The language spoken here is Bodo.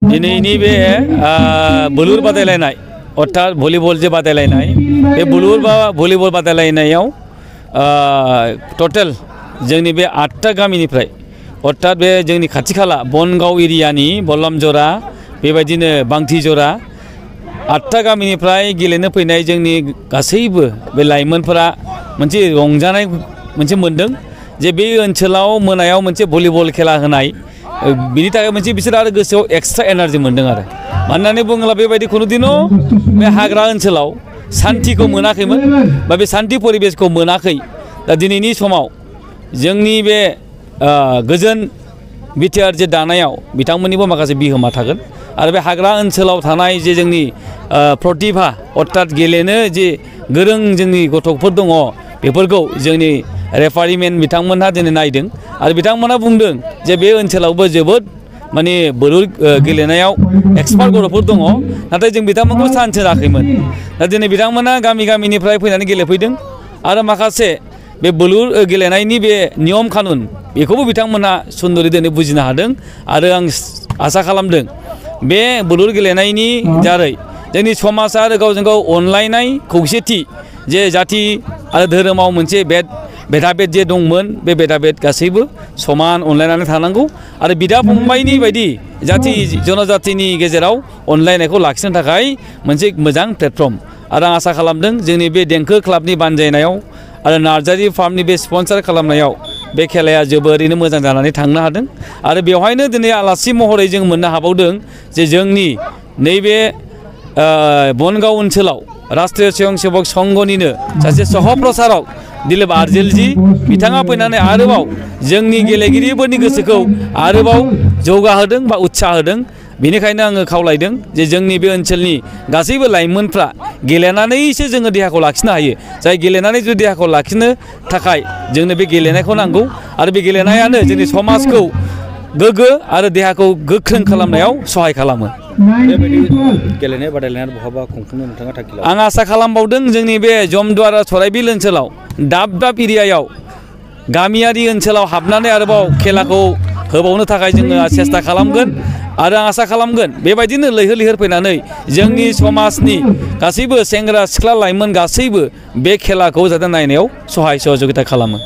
दिनैनि बे बुलुर बादायलायनाय अर्थात भलिबल जे बादायलायनाय बे बुलुर बा भलिबल बादायलायनायाव टोटेल जोंनि बे 8टा गामिनिफ्राय अर्थात बे जोंनि खाथि खाला बनगाव एरियानि बल्लामजरा बेबायदिनो बांथिजरा 8टा गामिनिफ्राय गेलेनो फैनाय जोंनि गासैबो बे लाइमोनफोरा मोनसे रंजानाय मोनसे मोनदों जे बे ओनसोलाव मोनायाव मोनसे भलिबल खेला होनाय बिनि थाखाय मोनसे बिसोर आरो गोसोआव एक्सट्रा एनार्जि मोनदों आरो मानोना बुङोब्ला बेबायदि खुनुदिनो बे हाग्रा ओनसोलाव शान्तिखौ मोनाखैमोन बा बे शान्ति परिबेसखौ मोनाखै दा दिनैनि समाव जोंनि बे गोजोन बिटिआर जे दानायाव बिथांमोननिबो माखासे बिहोमा थागोन आरो बे हाग्रा ओनसोलाव थानाय जे जोंनि प्रतिभा अर्थात गेलेनो जे गोरों जोंनि गथ'फोर दङ बेफोरखौ जोंनि रेफारिमेन बिथांमोनहा दिनै नायदों आरो बिथांमोनहा बुंदों जे बे ओनसोलावबो जोबोद माने बुलुर गेलेनायाव एक्सपार्ट गथ'फोर दङ नाथाय जों बिथांमोनखौ चान्स होआखैमोन दा दिनै बिथांमोना गामिनिफ्राय फैनानै गेलेफैदों आरो माखासे बे बुलुर गेलेनायनि बे नियम कानुन बेखौबो बिथांमोना सुंदरै दिनै बुजिनो हादों आरो आं आसा खालामदों बे बुलुर गेलेनायनि दारै जोंनि समाज आरो गावजों गाव अनलायनाय खौसेथि जे जाति आरो धोरोमाव मोनसे भेदाभेद जे दंमोन बे भेदाभेद गासैबो समान अनलायनानै थानांगौ आरो बिदा फंबायनि बायदि जाति जनजातिनि गेजेराव अनलायनायखौ लाखिनो थाखाय मोनसे मोजां प्लेटफर्म आरो आं आसा खालामदों जोंनि बे देंखो क्लाबनि बानजायनायाव आरो नार्जारि फार्मनि बे स्पन्सर खालामनायाव बे खेलाया जोबोरैनो मोजां जानानै थांनो हादों आरो बेवहायनो दिनै आलासि महरै जों मोननो हाबावदों जे जोंनि नैबे बनगाव ओनसोलाव राष्ट्रीय स्वयंसेवक संघनिनो सासे सहप्रसारक दिलीप आर्जिलजी बिथाङा फैनानै आरोबाव जोंनि गेलेगिरिफोरनि गोसोखौ आरोबाव जौगाहोदों बा उत्साह होदों बेनिखायनो आङो खावलायदों जे जोंनि बे ओनसोलनि गासैबो लाइमोनफ्रा गेलेनानैसो जोङो देहाखौ लाखिनो हायो जाय गेलेनानै जुदि देहाखौ लाखिनो थाखाय जोंनो बे गेलेनायखौ नांगौ आरो बे गेलेनायानो जोंनि समाजखौ गोग्गो आरो देहाखौ गोख्रों खालामनायाव सहाय खालामो गेलेनाय बादायलायनाय बहाबा खुंफुंनो नोंथाङा थांखि लादों आं आसा खालामबावदों जोंनि बे जमदुवार सराइबिल ओनसोलाव दाब एरियायाव गामियारि ओनसोलाव हाबनानै आरोबाव खेलाखौ होबावनो थाखाय जोङो सेस्था खालामगोन आरो आं आसा खालामगोन बेबायदिनो लैहोर फैनानै जोंनि समाजनि गासैबो सेंग्रा सिख्ला लाइमोन गासैबो बे खेलाखौ जाहाथे नायनायाव सहाय सहजुगिता खालामो।